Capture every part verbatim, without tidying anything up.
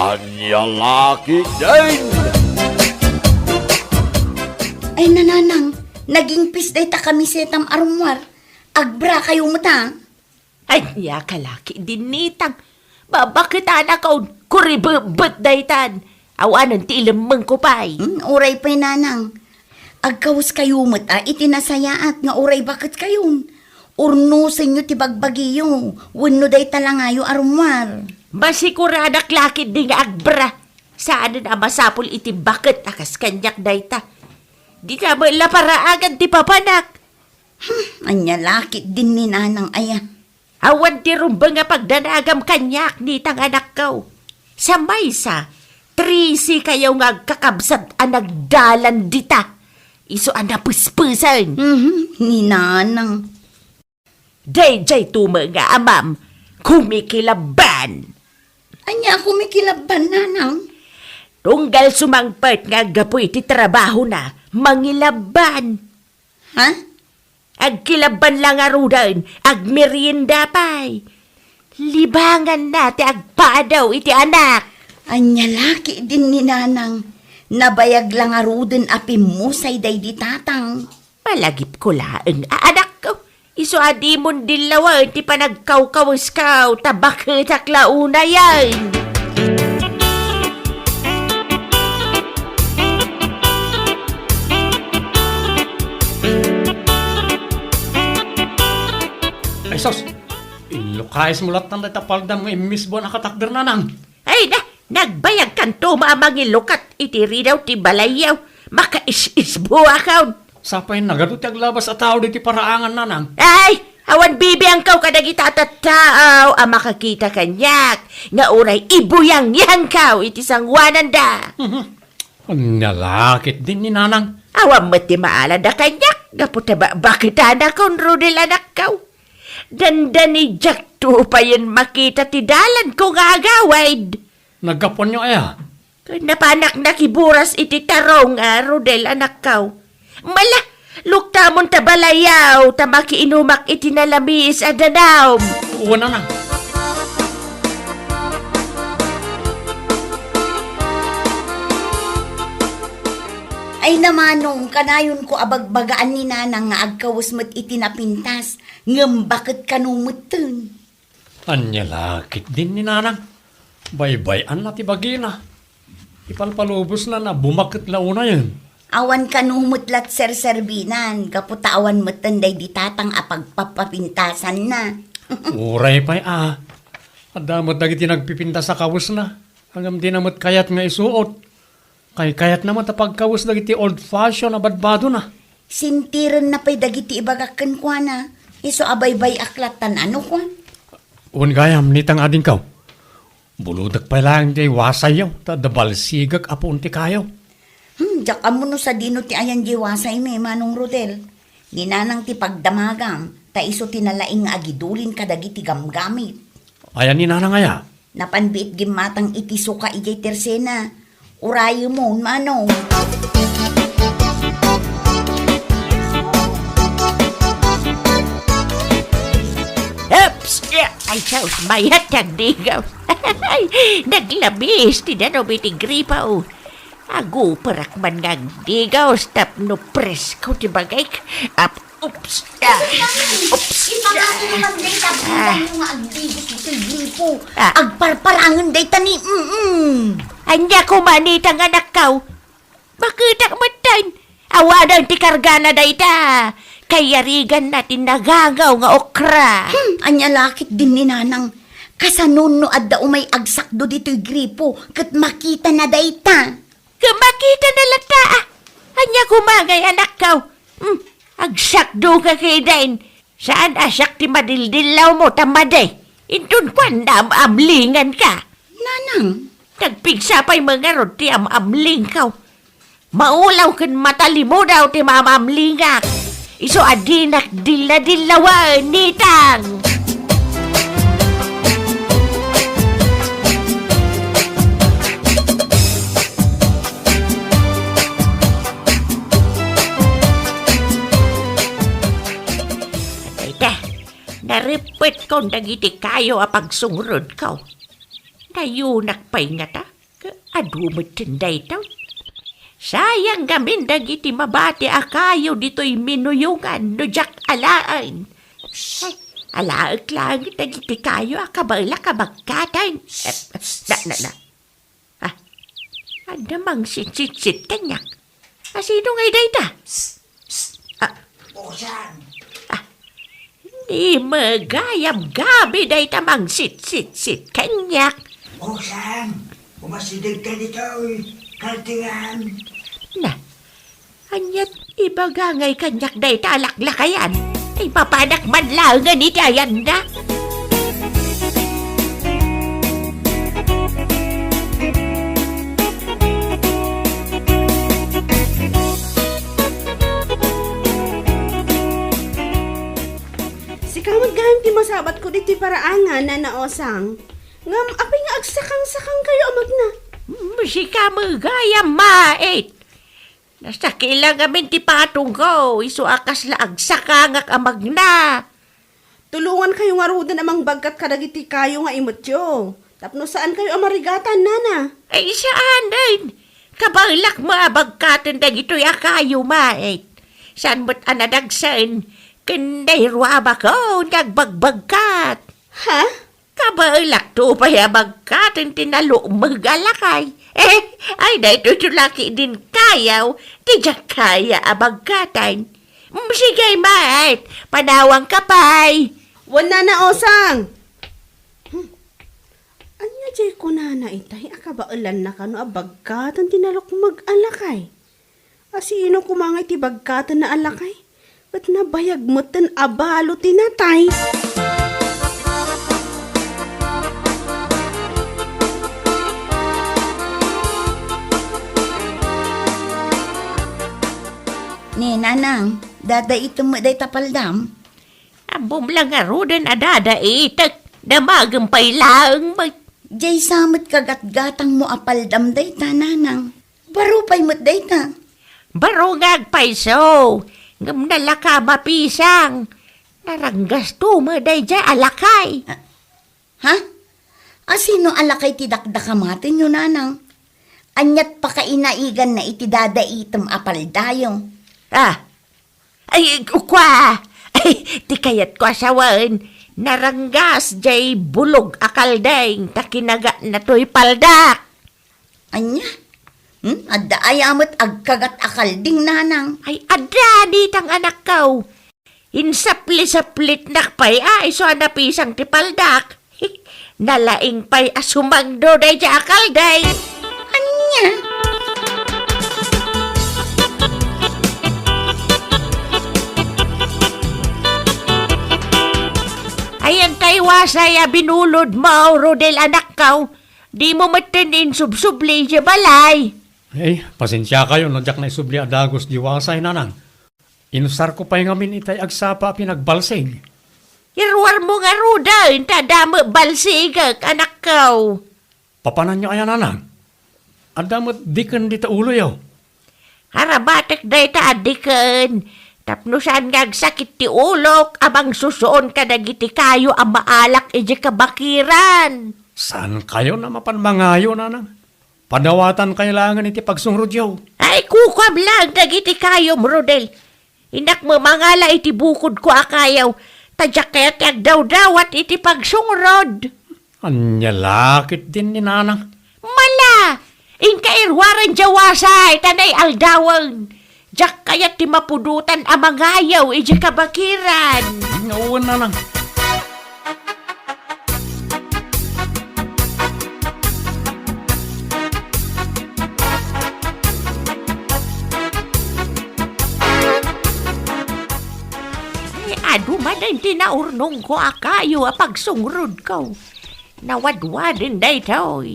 Ania la ketdin? Ay, nanang, nagingpis dayta kamisetam a rummuar. Agbra kayo met, a? Ania ka la ketdin, ninang? Babaketanakon, kuribebbet daytan. Awanen ti ilemmengko pay. Hmm, uray pay, nanang. Agkawes kayo met a iti nasayaat nga uray baket kayon. Urnosenyo ti bagbagiyo, wenno dayta langayo a rummuar. Masikuradak la ketdi nga agbra. Saanen a masapul iti baket a kas kaniak dayta. Dika met la paraagan ti papanak. Hmm, ania la ketdin, ninang, aya? Awan ti rumbeng a pagdanagam kaniak, ninang, anakko. Sa maysa, trese kayo nga agkakabsat a nagdalan dita. Isu a napespesen. Mhm, ninang. Daydiay to met nga amam, kumikilabban. Ania a kumikilabban, nanang? Tunggal sumangpet nga aggapu iti trabahona, mangilabban. Ha? Agkilabban la ngaruden, agmerienda pay. Libanganna ti agpadaw iti anak. Ania la ketdin, ninang? Nabayag la ngaruden a pimmusay daydi tatang. Malagipko laeng a anakko. Isu a dimon dillawen ti panagkawkawesko, ta baketak la unayen. Ay sus, inlukayesmo lattan dayta paldam nga immisbon a katakder, nanang. Ay na, nagbayagkanto a mangilukat iti ridaw ti balayyo. Makaisisbuakon. Sapay nagadu ti aglabas a tao diti paraangan, nanang. Ay, awan bibiangko kadagita a tattao a makakita kaniak nga uray ibuyangyangko iti sangoananda. Mhm. Ania la ketdin, ninang? Awan met ti maalada kaniak gapu ta babaketanakon, Rodel, anakko. Dandani diakto payen makita ti dalanko nga agawid. Naggapuanyo aya? Napanak nakiburas iti tarong a, Rodel, anakko. Mala, luktamon ta balayyo, ta makiinumak iti nalamiis a danum. Wen, nanang. Ay, namanong, kanayonko a bagbagaan ni nanang nga agkawes met iti napintas, ngem baket kano metten. Ania la ketdin, ninang? Baybay-anna ti bagina. Ipalpalubosna a bumaket la unayen. Awan kano met la ti serserbinan, gapu ta awan metten daydi tatang a pagpapapintasanna. Uray pay a. Adda met dagiti nagpipintas a kawesna, ngem dina met kayat nga isuot. Kaykayatna met a pagkawes dagiti old fashion a badbadona. Sintirenna pay dagiti ibagak kenkuana, isu a baybay-ak lattan a no kua. Wen gayam, ninang, adingko. Bulodek pay laeng diay wasayyo, ta adda balsigek a puon ti kayo. Hmm, diak ammo no sadino ti ayan diay wasaymi, Manong Rodel. Ni nanang ti pagdamagam, ta isu ti nalaing nga agidulin kadagiti gamgamit. Aya ni nanang aya? Napan biit gimmatang iti suka idiay tersena. Urayemon, Manong. Oops! Ay, sus, mayat ti agdigaw. Ay, naglabis ti danum iti gripo. Aguperak man nga agdigaw tapno presko ti bagik. Ap-, oops. Ah, oops. Ipangato naman dayta, ah, bilang nga agdigos iti gripo. Ah. Agparparangen dayta ni, mm. Ania koma, ninang, anakko? Baketak metten. Awanen ti kargana dayta. Kayariganna ti nagangaw nga okra. Hmm, ania la ketdin ni nanang? Kasano no adda umay agsakdo ditoy gripo ket makitana dayta? Ket makitana latta, a. Ania koma ngay, anakko? Hmm, agsakdo ka ketdin. Saan a siak ti madildillawmo ta madi? Inton kuan, naam-amlinganka. Nanang. Nagpigsa pay met ngarud ti am-amlingko. Maulaw ken matalimudaw ti maam-amlingak. Isu a dinak dilla-dillawen, ninang. Dayta, narippetkon dagiti kayo a pagsungrudko. Nayunak pay ngata. Adu metten daytoy. Sayang ngamin dagiti mabati a kayo ditoy minuyongan no diak alaen. Ay, alaek laeng dagiti kayo a kabaelak a bagkaten. Eh, na, na, na. Ah, adda mangsitsitsit kaniak. A, sino ngay dayta? Ah, Usang! Ah, ni magayam gabi dayta mangsitsitsit kaniak. Usang! Umasideg ka ditoy, kaltingan! Na, aniat ibaga ngay kaniak dayta a laklakayan? Ay, mapanak man laengen iti ayanna. Sika met gayam ti masabatko ditoy paraangan, Nana Osang. Ngem apay nga agsakang-sakang kayo a magna? Mm, sika met gayam, mait. Nasakit la ngamin ti patongko, isu a kasla agsakangak a magna. Tulongan kayo ngaruden a mangbagkat kadagiti kayo nga imetyo, tapno saan kayo a marigatan, nana. Ay, saan, ay. Kabaelak met a bagkaten dagitoy a kayo, mait. Saan met a nadagsen, ken dayruabakon nga agbagbagkat. Ha? Kabaelakto pay a bagkaten ti nalukmeg a lakay. Eh, ay, daytoy ti laki din kayaw, ti diak kaya a bagkaten. Mm, sige, mait, panawangka pay. Wen, Nana Osang. Hmm. Ania diay kunana itay a kabaelanna kano a bagkaten ti nalukmeg a lakay? A sino koma nga iti bagkatenna a lakay? Ket nabayag metten a balo ti natay. Ni Nanang, dadaitem met dayta paldam? Ammom la ngaruden a dadaitek, damagem pay laeng met. Diay sa met kagatgatangmo a paldam dayta, Nanang. Baro pay met dayta. Baro nga agpayso, ngem nalaka mapisang. Naranggasto met daydiay a lakay. Ah, ha? A sino a lakay ti dakdakamatenyo, Nanang? Aniat pakainaiganna iti dadaitem a paldayo? Ah, ay, kua! Ay, ti kayatko a sawen, naranggas diay bulog a kaldeng ta kinagatna toy paldak. Ania? Hmm? Adda aya met agkagat a kalding, Nanang? Ay, adda, ditang anakko. Insapli-saplitnak pay a isu a napisang ti paldak. Nalaing pay a sumangdo daydiay a kaldeng. Ania? Ayan tay wasay a binulodmo, Rodel, anakko. Dimo metten insubsubli idiay balay. Ay, pasensiakayo no diak naisubli a dagus diay wasay, Nanang. Inusarko pay ngamin itay agsapa a pinagbalsig. Iruarmo ngaruden ta adda met balsigek, anakko. Papananyo aya, Nanang? Adda met diken dita uloyo. Arabatek dayta a diken, tapno saan nga agsakit ti ulok a mangsusuon kadagiti kayo a maalak idiay kabakiran. Saankayon a mapan mangayo, Nanang? Padawatankayo laengen iti pagsungrodyo. Ay, kukuam laeng dagiti kayom, Rodel. Innak met mangala iti bukodko a kayo, ta diak kayat ti agdawdawat iti pagsungrod. Ania la ketdin ni Nanang? Mala! Inka iruaren diay wasay ta nay-aldawen. Diak kayat ti mapudotan a mangayo idiay kabakiran. Wen, Nanang. Ay, adu manen ti naurnongko a kayo a pagsungrodko. Nawadwaden daytoy.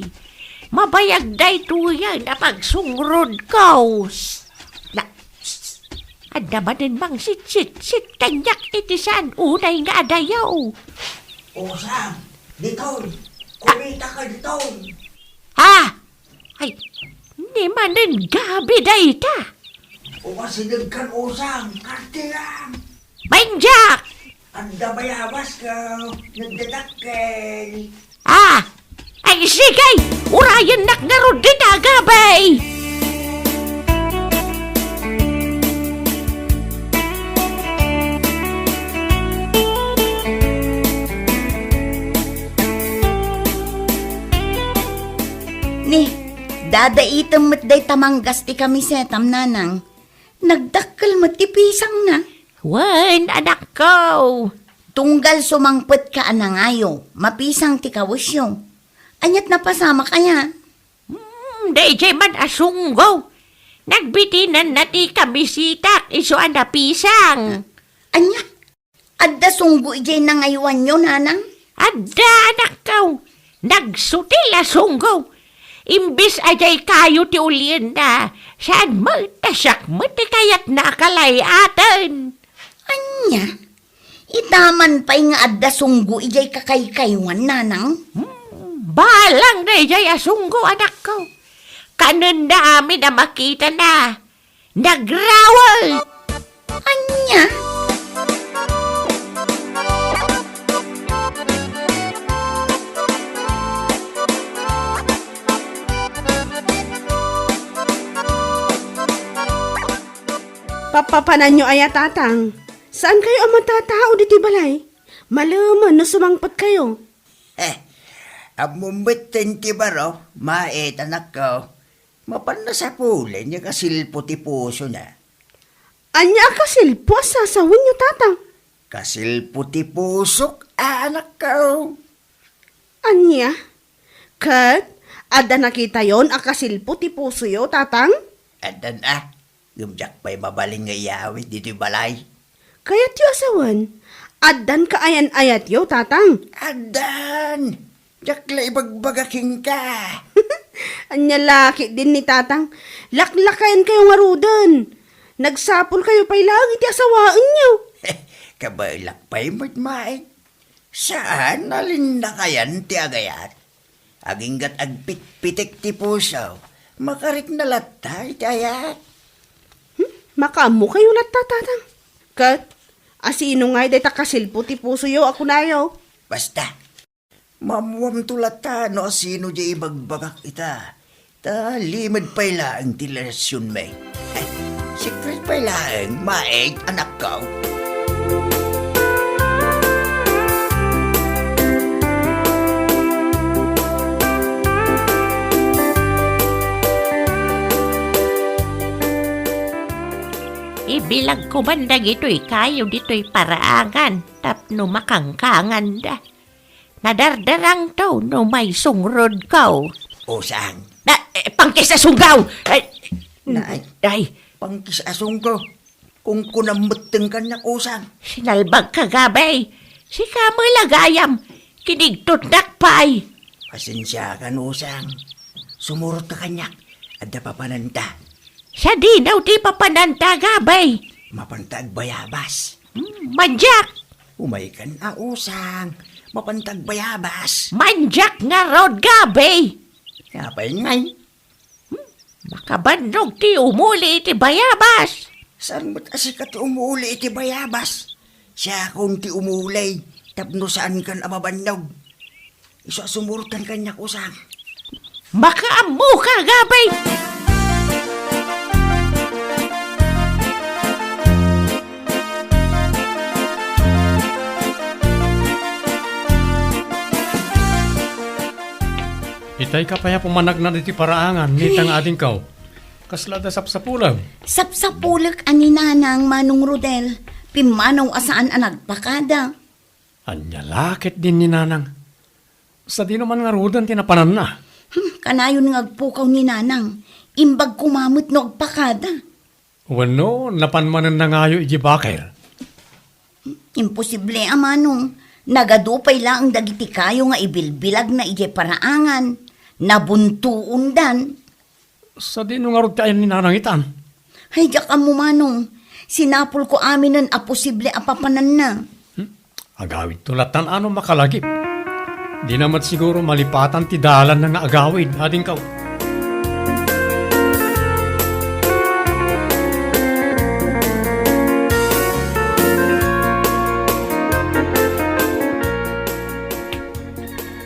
Mabayag daytoyen a pagsungrodko. Na, adda manen mangsitsitsit kaniak iti saan unay nga adayo. Usang, ditoy. Kumitaka ditoy. Ha? Ay, ni manen gabi dayta. Umasideg kan usang, kartiran. Benjak! Adda bayabas ka, nagdadakkel. Ah! Ay, sige! Ura Ayannak ngarud dita, Gabay! Ni, dadaitem met dayta manggas ti kamisetam, nanang. Nagdakkel met ti pisangna. Wen, anakko. Tunggal sumangpetka a nangayo, mapisang ti kawesyo. Aniat napasamak aya? Hmm, daydiay man a sunggo. Nagbitinanna ti kamisetak isu a napisang. Ania? Adda sunggo idiay nangaywanyo, nanang? Adda, anakko. Nagsutil a sunggo. Imbes a diay kayo ti ulienna, saan met ta siak met ti kayatna a kalay-aten. Ania? Ita man pay nga adda sunggo idiay kakaykaywan, nanang? Hmm, balang daydiay a sunggo, anakko. Kanenna amin a makitana. Nagrawet! Ania? Papapananyo aya, tatang? Saan kayo a matatao ditoy balay? Malemen no sumangpet kayo. Eh, ammom metten ti baro, maet, anakko. Mapan nasapulen nga kasilpo ti pusona. Ania a kasilpo a sasawenyo, tatang? Kasilpo ti pusok, a, anakko. Ania? Ket adda nakitayon a kasilpo ti pusoyo, tatang? Addan a, ngem diak pay mabalin nga iyawid ditoy balay. Kayatyo a sawen, addan kaayan-ayatyo, tatang? Addan! Diak la ibagbaga kenka. Ania la ketdin ni tatang, laklakayan kayo ngaruden. Nagsapul kayo pay laeng iti asawaenyo. Kabaelak pay met, maet. Saan a linnakayan ti agayat. Aginggat agpitpitek ti puso, makarikna latta iti ayat. Hmm? Makaammo kayo latta, tatang. Ket, asino ngay dayta kasilpo ti pusoyo a kunayo? Basta, maammoamto latta no asino diay ibagbagak ita. Ta limed pay laeng ti relasionmi. Ay, secret pay laeng, maet, anakko. Ibilagko man dagitoy kayo ditoy paraangan tapno makangkanganda. Nadardarangto no maisungrod kaw. Usang. Na, eh, pangkis a sunggaw! Ay, Nay, ay, pangkis a sunggo. Kungkunam metten kaniak, usang. Sinalbagka, Gabay. Sika met la gayam. Kinigtotnak pay. Pasensiakan, usang. Sumurotka kaniak. Adda papananta. Sadino ti papananta, Gabay? Mapanta agbayabas. Hmm, mandiak! Umaykan a, usang. Mapanta agbayabas. Mandiak ngarud, Gabay! Apay ngay? Hmm, makabannog ti umuli iti bayabas. Saan met a sika ti umuli iti bayabas? Siakon ti umuli tapno saankan a mabannog. Isu a sumurotkan kaniak, usang. Makaammoka, Gabay! Itay ka pay a pumanagna iti paraangan, nita nga adingkaw. Kasla da sapsapulem? Sapsapulek a ni Nanang, Manong Rodel. Pimmanaw a saan a nagpakada. Ania la ketdin ni Nanang? Sadino man ngaruden ti napananna? Hmm, kanayon nga agpukaw ni Nanang. Imbag koma met no agpakada. Wenno, napan manen nangayo idiay baker? Imposible a, Manong. Nagadu pay laeng dagiti kayo nga ibilbilagna idiay paraangan. Nabuntoondan. Sadino ngarud ti ayan ni Nanang itan? Ay, diak ammo, Manong. Sinapulko aminen a posible a papananna. Hmm? Agawidto latan a no makalagip. Dina met siguro malipatan ti dalanna nga agawid, adingkaw.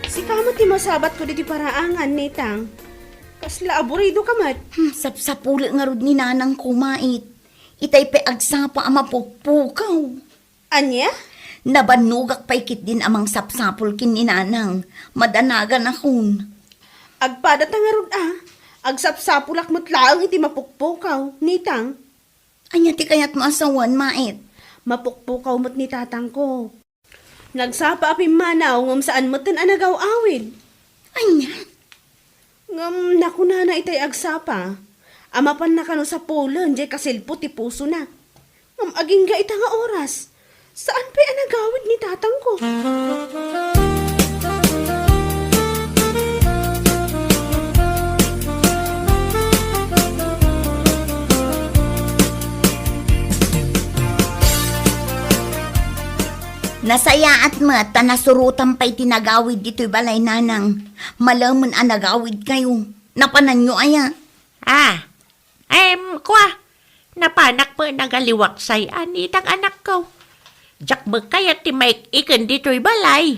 Sika met ti masa- Abatko ditoy paraangan, Nitang. Kasla aburido ka met. Hmm, sapsapulek ngarud ni Nanang ko, Mait. Itay pay agsapa a mapukpukaw. Ania? Nabannogak pay ketdin a mangsapsapul ken ni Nanang. Madanaganakon. Agpadata ngarud a. Agsapsapulak met laeng iti mapukpukaw, Nitang. Ania ti kayatmo a sawen, Mait? Mapukpukaw met ni tatangko. Nagsapa a pimmanaw ngem saan metten a nagaw-awid. Ania? Ngem nakunana itay agsapa a mapanna kano sapulen diay kasilpo ti pusona. Ngem agingga ita nga oras, saan pay a nagawid ni tatangko. Nasayaat met ta nasurotam pay ti nagawid ditoy balay, Nanang. Malemen a nagawidkayo. Napananyo aya? Ah, em, kua, napanak met nagaliwaksay a Nitang, anakko. Diak met kayat ti maik-iken ditoy balay.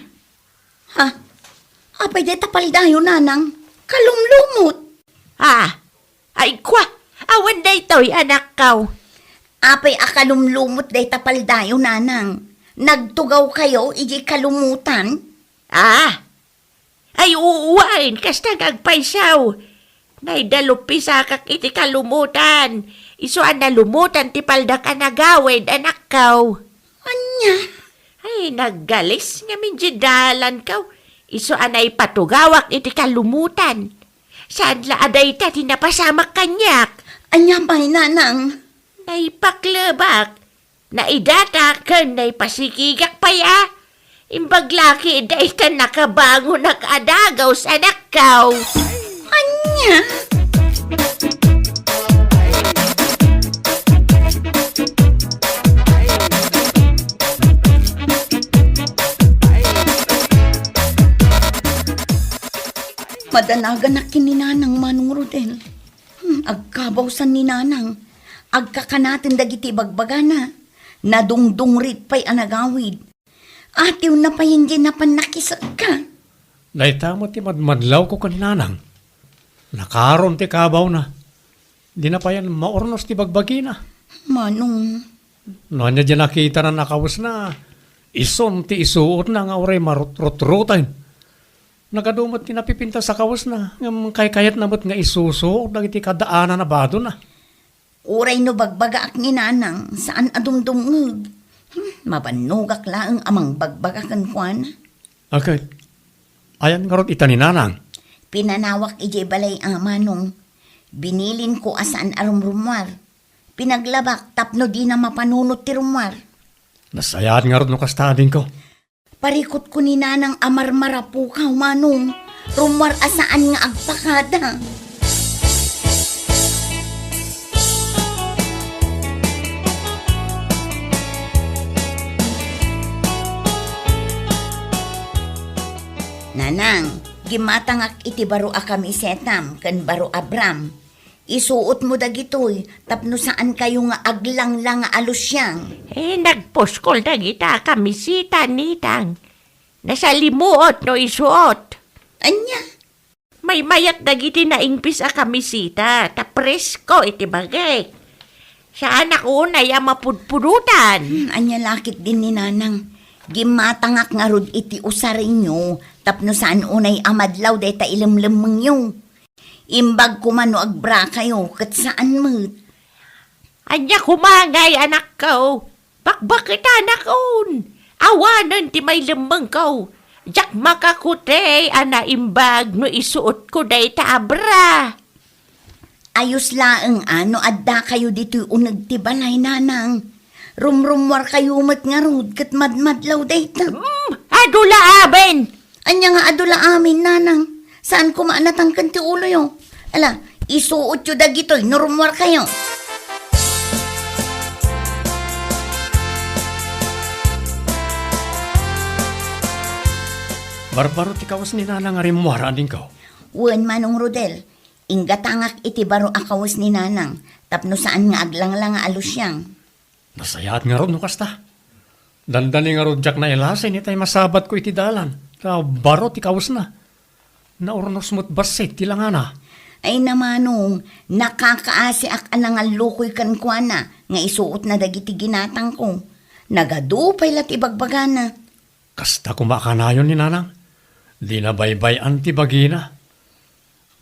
Ha? Apay dayta paldayo, Nanang? Kalumlumot. Ah, ay, kua, awan daytoy, anakko. Apay a kalumlumot dayta paldayo, Nanang? Nagtugawkayo idiay kalumutan? Ah, ay, uu, wen, kasta nga agpayso. Naidaluppisakak iti kalumutan. Isu a nalumutan ti paldak a nagawid, anakko. Ania? Ay, naggalis ngamin diay dalanko. Isu a naipatugawak iti kalumutan. Saan la a dayta ti napasamak kaniak? Ania pay, Nanang? Naipaklebak. Naidatak ken naipasikigak pay a. Imbag la ketdi ta nakabangonak a dagus, anakko. Ania? Madanaganak ken ni Nanang, Manong Rodel. Hmm, agkabawsan ni Nanang. Agkakanaten dagiti bagbagana. Nadungdungrit pay a nagawid. Atiwna pay diay napan nakisekka. Dayta met ti madmadlawko ken ni Nanang. Nakaron ti kabawna. Dina payen maurnos ti bagbagina. Manong. No ania diay nakitana a kawesna, isun ti isuotna nga uray marutrutrutan. Nagadu met ti napipintas a kawesna, ngem kaykayatna met nga isusuot dagiti kaddaan a badona. Uray no bagbagaak ni Nanang, saan a dumdumngeg. Hmm, mabannogak laeng a mangbagbaga kenkuana. Aket, ayan ngarud ita ni Nanang? Pinanawak idiay balay a, Manong. Binilinko a saan a rumrummuar. Pinaglabak tapno dina mapanunot ti rummuar. Nasayaat ngarud no kasta, adingko. Parikutko ni Nanang a marmarapukaw, Manong. Rummuar a saan nga agpakada. Nanang, gimmatangak iti baro a kamisetam ken baro a bram. Isuotmo dagitoy tapno saankayo nga aglanglang a lusiang. Eh, nagpuskol dagita a kamiseta, Nitang. Nasalimuot no isuot. Ania? Maymayat dagiti naingpis a kamiseta, ta presko iti bagik. Saanak unay a mapudpudotan. Hmm, ania la ketdin ni Nanang? Gimmatangak ngarud iti usarenyo tapno saan unay a madlaw dayta ilemlemmengyo. Imbag koma no agbrakayo, ket saan met. Ania koma ngay, anakko? Bakbaketanakon. Awanen ti mailemmengko. Diak makakutey a naimbag no isuotko dayta a bra. Ayos laeng a no addakayo ditoy uneg ti balay, Nanang. Rumrummuarkayo met ngarud ket madmadlaw dayta. Hmm, adu la amin. Ania nga adu la amin, Nanang? Saan koma a natangken ti uloyo? Ala, isuotyo dagitoy no rummuarkayo. Barbaro ti kawes ni Nanang a rimmuar, adingko. Wen, Manong Rodel, inggatangak iti baro a kawes ni Nanang tapno saan nga aglanglang a lusiang. Nasayaat ngarud no kasta. Dandani ngarud diak nailasin itay masabatko iti dalan, ta baro ti kawesna. Naurnos met bassit ti langana. Ay na, manong, nakakaasiak a nangallukoy kenkuana nga isuotna dagiti ginatangko. Nagadu pay la ti bagbagana. Kasta koma a kanayon ni Nanang. Dina baybay-an ti bagina.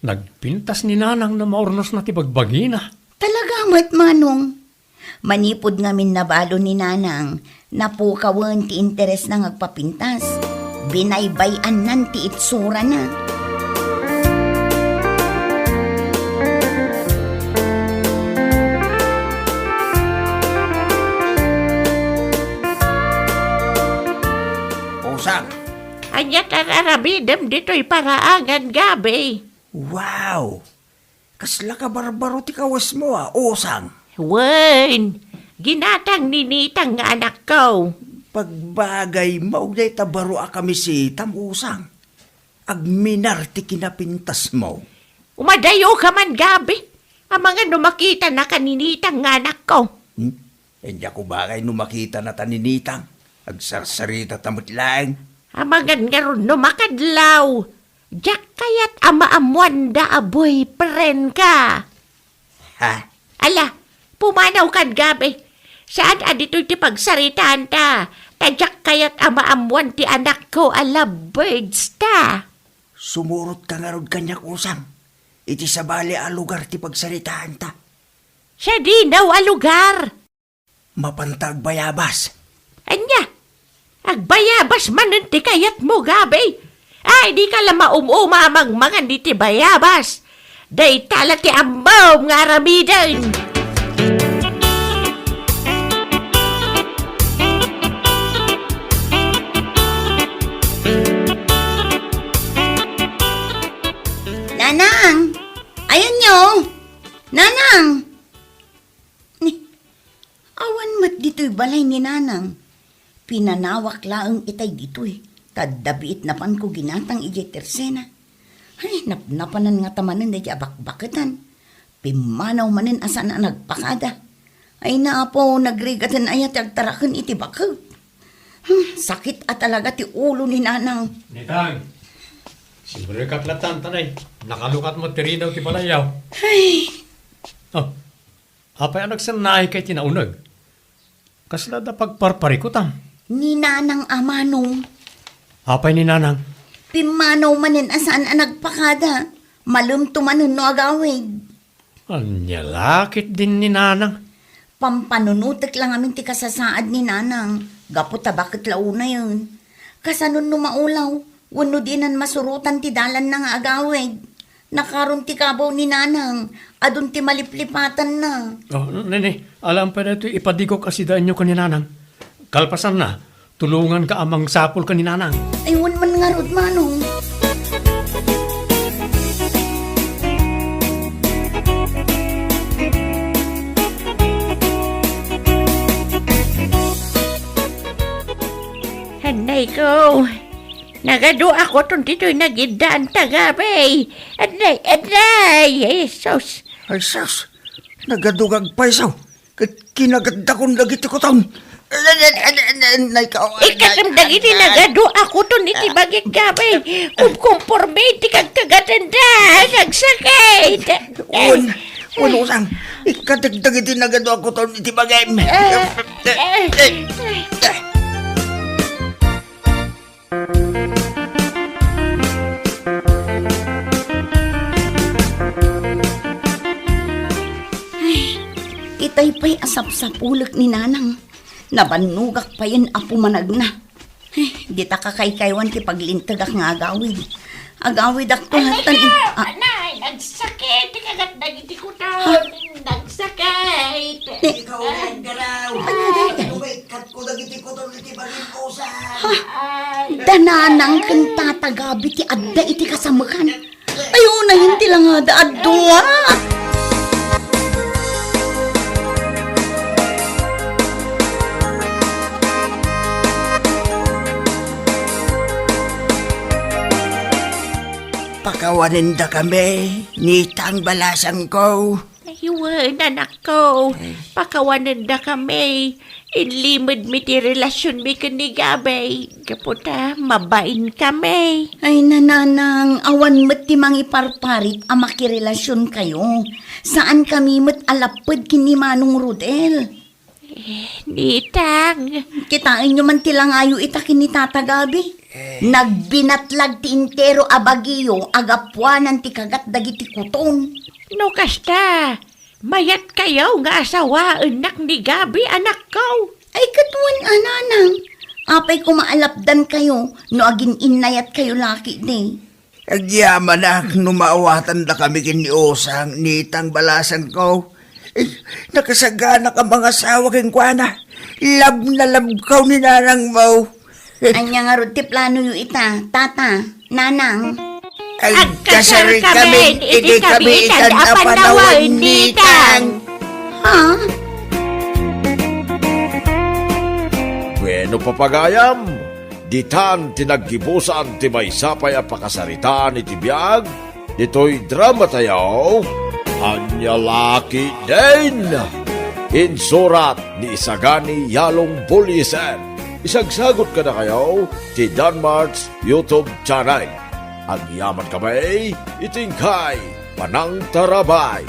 Nagpintas ni Nanang no maurnosna ti bagbagina. Talaga met, manong. Manipud ngamin nabalo ni Nanang, napukawen ti interesna nga agpapintas. Binaybay-annan ti itsurana. Usang. Ania ti ar-aramidem ditoy paraagan, Gabi? Wow! Kasla kabarbaro ti kawesmo a, Usang. Wen, ginatang ni Nitang nga anakko. Pagbagaymo, dayta baro a kamisitam, Usang. Agminar ti kinapintasmo. Umadayoka man, Gabi. Amangan no makitanaka ni Nitang nga anakko. Hmm? Diak ubagay no makitanata ni Nitang. Agsarsaritata met laeng. Amangan ngarud no makadlaw. Diak kayat a maammoanda a boyfriendka. Ha? Ala, pumanawkan, Gabi. Saan a ditoy ti pagsaritaanta, ta diak kayat a maammoan ti anakko a lovebirds ta. Sumurotka ngarud kaniak, Usang. Iti sabali a lugar ti pagsaritaanta. Sadino a lugar? Mapanta agbayabas. Ania? Agbayabas manen ti kayatmo, Gabi? Ay, dika la maum-uma a mangmangan iti bayabas. Dayta la ti ammom nga aramiden. Nanang! Ayanyo! Nanang! Ni, awan met ditoy balay ni Nanang. Pinanawak laeng itay ditoy, ta adda biit napanko ginatang idiay tersena. Ay, napnapanan ngata manen daydiay a bakbaketan. Pimmanaw manen a saan a nagpakada. Ay, Apo, nagrigaten aya ti agtaraken iti bakek. Hmm, sakit a talaga ti ulo ni Nanang. Nitang, simrekak latta, anay. Nakalukat met ti rinaw ti balayyo. Ay. Oh, Apay a nagsannaayka iti nauneg? Kasla adda pagparparikutam? Ni Nanang a manong. Apay ni Nanang? Pimmanaw manen a saan a nagpakada. Malemto manen no agawid. Ania la ketdin ni Nanang? Pampanunotek la ngamin ti kasasaad ni Nanang. Gapu ta baket la unayen. Kasano no maulaw? Wenno dinan masurotan ti dalanna nga agawid. Nakaron ti kabaw ni Nanang, adun ti maliplipatanna. Oh, nene, alam pa daytoy ipadigok a sidaenyo ken ni Nanang. Kalpasanna, tulonganka a mangsapul ken ni Nanang. Ay, wen man ngarud, manong. Anay ko. Nagadu a kuton ditoy nagiddaan ta, Gabi. Anay, anay, Jesus. Ay, sus. Nagadu nga agpayso. Ket kinagatdakon dagiti kuton. Anay, anay, anay, anay, ka-, Ikkatem dagiti anay. Nagadu a kuton iti bagik, Gabi. Kumkumpormi ti kagkagatenda. Nagsakit. Wen, wen, Usang. Ikkatek dagiti nagadu a kuton iti bagim. Eh, eh, eh. Ay, itay pay a sapsapulek ni Nanang. Nabannogak payen a pumanagna. Ay, dita kakaykaywan ti paglintegak nga agawid. Agawidakto. Anay, latta, ah. Anay, nagsakit ti kagat dagiti kuton. Ha? Nagsakit. Ni- Ikaw, Garaw. Ay, ay, ay. Katko dagiti kuton iti bagim, Usang. Ha? Ay. Da Nanang ken Tata Gabi ti adda iti kasamekan. Ay, unayen ti langada a dua. Pakawanendakami, Nitang balasangko. Wen, anakko, pakawanendakami. Inlimedmi ti relasionmi ken ni Gabby. Gapu ta, mabainkami. Ay, nanang, awan met ti mangiparparit a makirelasionkayo. Saankami met a lapped ken ni Manong Rodel. Nitang. Kitaenyo man ti langayo ita ken ni Tata Gabby. Nagbinatlag ti entero a bagiyo a gapuanan ti kagat dagiti kuton. No kasta, mayatkayo nga asawaennak ni Gabby, anakko. Ay, ket wen a, nanang. Apay koma a lapdankayo no agin-innayatkayo la ketdi. Agyamanak no maawatandakami ken ni Osang, nitang balasangko. Eh, nakasaganak a mangasawa kenkuana. Love na love ko ni nanangmo. Ania ngarud ti planoyo ita, tata, nanang? Agkasarkamin iti kabiitan a panawen, nitang. Ha? Bueno, papagayam, ditan ti naggibusan ti maysa pay a pakasaritaan iti biag ditoy dramatayo, Ania La Ketdin. Insurat ni Isagani Yalong Bullieser. Isagsagut kadakayo ti Danmart's YouTube channel. Agyamankami iti inkay panangtarabay.